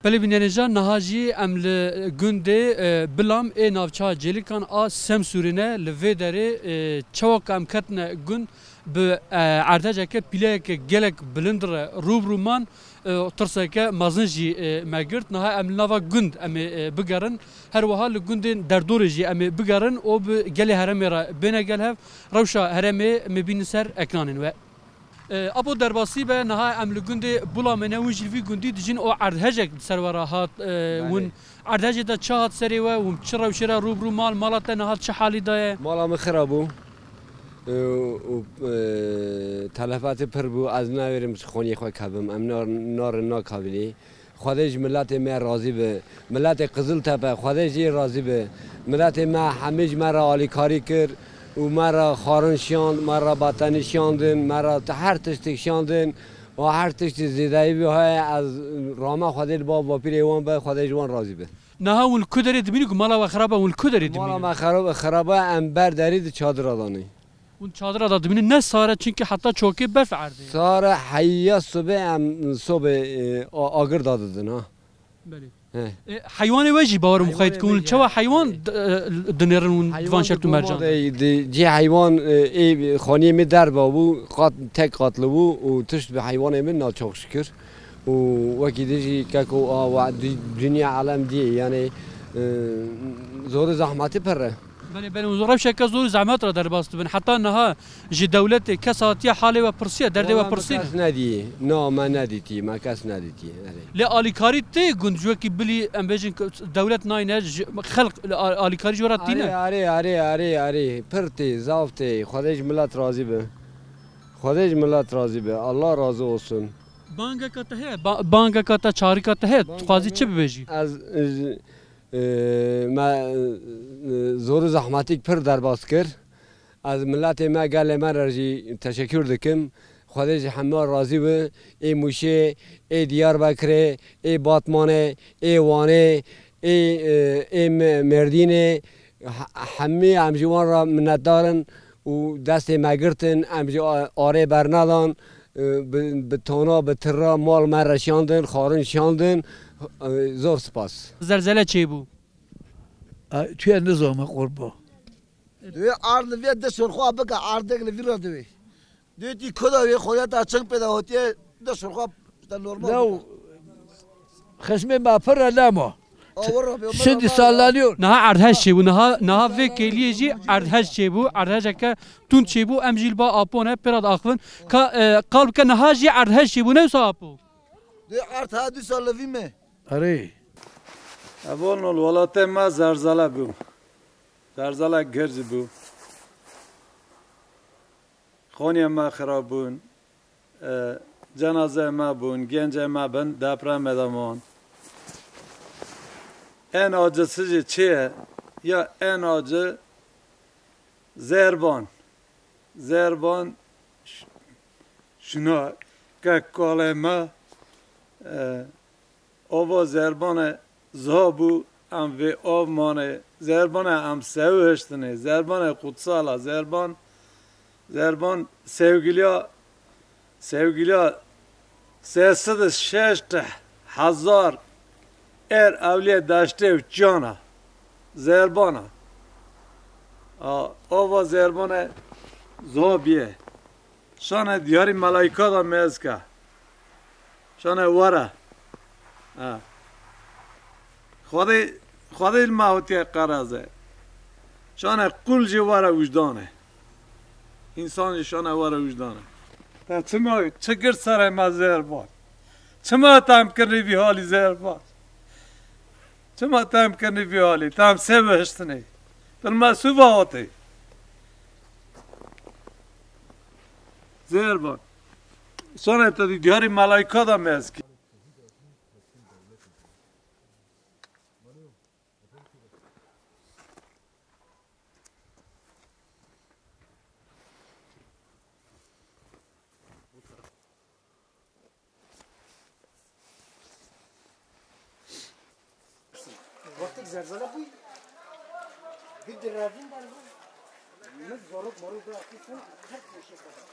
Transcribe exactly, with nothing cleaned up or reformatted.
Belê bînerêjan, niha jî em li gundê, e, Bilam ê navçeya Cêlikan a Semsûrê ne. Li vê derê, e, çawa ku em ketine gund, bi, e, erdhejeke pîleyeke gelek bilind re rû bi rû man, e, tirseke mezin jî, e, me girt. Niha em li nava gund em ê, e, bigerin. Her wiha li gundên derdorê jî em ê bigerin û bi gelê herêmê re bêne gel hev. Rewşa herêmê em ê bînin ser ekranên we. E, Apo derbasî be, niha em li gundê Bulamê ne, hûn jî li vî gundî dijîn û erdhejek li ser we re hat, e, Belê. Hûn erdhejê de çi hat serê we, hûn çi rewşê re rû bi rû mal, mala te niha çi halî de ye? Mala min xira bû. E, û, e, telefatê pir bû, ez navêrim ji xoniyê xwe kevim, em nar-, narin nakavînî. Xwedê ji miletê me razî be. Miletê Qiziltepe, Xwedê jê razî be. Miletê me hemî ji me re alîkarî kir û me re xwarin şiyand, me re batenî şiyandin, me re ti-, her tiştek şiyandin. Û her tiştî zêdeyî bî heye, ez rama Xwedê li ba bapîrê wan be, Xwedê ji wan razî be. Niha hûn li ku derê dimînin ku mala we xirab e, hûn li ku derê dimînin? Mala me xirab, xirab e, em ber derî di çadira de ne. Hûn çadira de dimînin, ne sar e, çimkî heta çokê berf erdê. Sar e, heya sibê em sobê, e, a-, agir dadidin ha. Belê. He. E, heywanê we jî bawer im xweyt ku hûn çawa heywan d-, e, dinêrin hûn di van şert û mercan de? Heywan di, di, cihê heywan, e, ê xaniyê min derva bû, qat, tek qatli bû û tişt bi heywanê min na çok şükür. Û wekî din jî keko a wa dü-, dinya alem diyê, yani, e, zor û zehmetî pir e. Belê, belê, hûn rewşeke zor û zehmet re derbas dibin. Heta niha ji dewletê kes hatiye halê we pirsiye, derdê we Wala me pirsîne? Kes nedî. Na, me nedîtî, me kes nedîtî. Erê. Lê alîkarî tê gund, ji wekî bilî, em bêjin ku dewlet nayne, ji xelq li a-, alîkarî ji we re tîne? Erê, erê, erê, erê, erê. Pir tê, zaf tê. Xwedê ji milet razî be. Xwedê ji milet razî be. Allah razı olsun. Bangeka te heye? Ba-, bangeka te, çarika te heye? Tu dixwazî çi bibêjî? Ez, ez, e, me, e, zor û zehmetîk pir derbas kir. Ez miletê me, gelê me re jî teşekkür dikim. Xwedê ji hema razî be. Ê Mûşê, ê Diyarbekirê, ê Batmanê, ê Wanê, ê, e, ê Me-, Mêrdînê, he-, hemî em ji wan re minnetdar in û destê me girtin, em ji a-, arê bernedan, e, bi, bi tona, bi tira mal me re şiyandin, xwarin şiyandin, e, zor spas. Zelzele çêbû. E, tu yê nizame qurba. Divê ard li vê dest xwe bike, ardek li vî re divê. Dê tî koda wê xoriyeta çing pê de hotiye, dest xwe işte normal Lew bike. Xismê me pir e lema. Awir re bê, Sindi sallanıyor. Niha erdhej çêbû, niha, niha vê kêliyê jî erdhej çêbû, erdhejeke tund çêbû, em jî li ba Apo ne pê re diaxivin. Ka, e, qal bike niha jî erdhej çêbû, ne wisa Apo? Dê erd ha du sal li vî me. Erê. Evolno li welatê me zerzele bû. Zerzele girz bû. Xoniyê me xirab bûn. E, cenazeyê me bûn, gencê me bin depremê de man. En acısı jî çi ye? Ya en acı Zerban. Zerban ş-, şuna ke kalê me, e, ova Zerbanê ziha bû, em vê av manê. Zerbanê em sewiştinê. Zerbanê kutsala. Zerban, Zerban sevgiliya, sevgiliya sê sed û şeştî hezar er ewliyê deştê û çiyana. Zerbana. A, ava Zerbane zobiye. Şane diyarî melayka da mezka. Şane wara. Ha. Xwedê, Xwedê li me hatiye qeraze. Şane qul jî were wijdane. Însan jî şane were wijdane. Te çima, çi girt serê me Zerban? Çima te em kirî vî halî Zerban? Çima te em kirî vî halî? Te em sê bihiştinê. Dil me sûva hatê. Zerban. Şane te dî diyarî melayka da mezkî. Wextek zelzele bûyî, bir direvin der bû. Min zorok morok bıraktı, sonra her şey kadar.